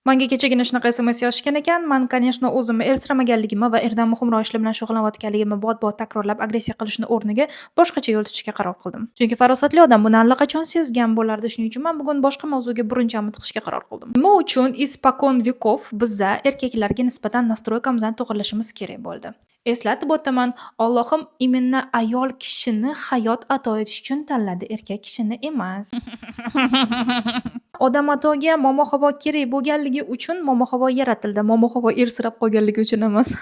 Manga kechagina shunaqa SMS yozishgan ekan. Man, конечно, o'zimni ersiramaganligimni va erdan muhimroq ishlar bilan shug'ullanayotganligimni bot-bot takrorlab, agressiya qilishni o'rniga boshqacha yo'l tutishga qaror qildim. Chunki farosatli odam buni allaqachon sezgan bo'lardi. Shuning uchun man bugun boshqa mavzuga burinchamni tiqishga qaror qildim. Nima uchun испокон веков biza erkaklarga nisbatan настройка mizni to'g'irlashimiz kerak bo'ldi? Eslatib o'taman, Allohim именно ayol kishini hayot ato etish uchun tanladi, erkak kishini emas. Odam atoga Momo Havo kerak bo'lganligi uchun Momo Havo yaratildi. Momo Havo ersirab qolganligi uchun emas.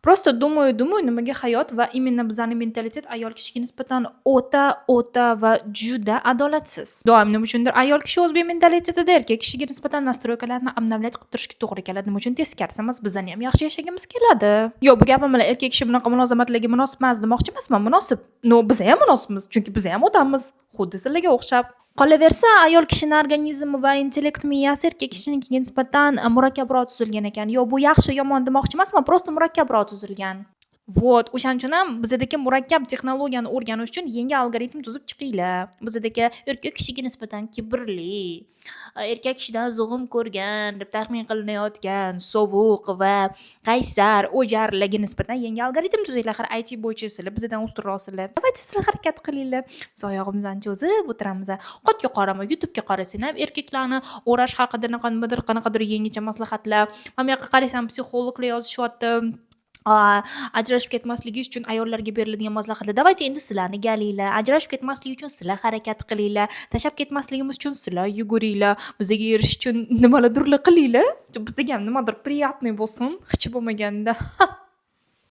Просто думаю, думаю, nimaga hayot va именно bizani mentalitet ayol kishiga nisbatan o'ta, o'ta va juda adolatsiz. Doim nima uchundir ayol kishi o'zbek mentalitetida erkak kishiga nisbatan настройка larni обновлять qilib turishga to'g'ri keladi. Nima uchun teskarisi emas? Bizani ham yaxshi yashagimiz keladi. Yo'q, bu gapim bilan erkak kishi bunaqa munosabatlarga munosib emas demoqchi emasman, munosib. Но, biza ham munosibmiz, chunki biza ham odammiz, xuddi sizlarga o'xshab. Qolaversa, ayol kishini organizmi va intellekt miyasi erkak kishinikiga nisbatan murakkabroq tuzilgan ekan. Yo'q, bu yaxshi, yomon demoqchi emasman, просто murakkabroq tuzilgan. Вот, o'shaning uchun ham bizadagi murakkab texnologiyani o'rganish uchun yangi algoritm tuzib chiqinglar. Bizadagi erkak kishiga nisbatan kibrli, erkak kishidan zug'um ko'rgan deb taxmin qilinayotgan sovuq va qaysar o'jarlarga nisbatan yangi algoritm tuzinglar. Axir IT bo'yicha sizlar bizdan ustunroqsizlar. Давайте sizlar harakat qilinglar. Biz oyog'imizni cho'zib o'tiramiz. Qotga qarama, YouTube'ga qarasang ham erkaklarni o'rash haqida nimadir, qanaqadir yangicha maslahatlar. Mana bu yoqqa qarasam, psixologlar yozishyapti. Ajrashib ketmasligi uchun ayollarga beriladigan maslahatlar. Давайте endi sizlarni galinglar. Ajrashib ketmaslik uchun sizlar harakat qilinglar. Tashlab ketmasligimiz uchun sizlar yuguringlar. Bizaga erishish uchun nimalardirlar qilinglar. Bizga ham nimadir приятный bo'lsin, hech bo'lmaganda.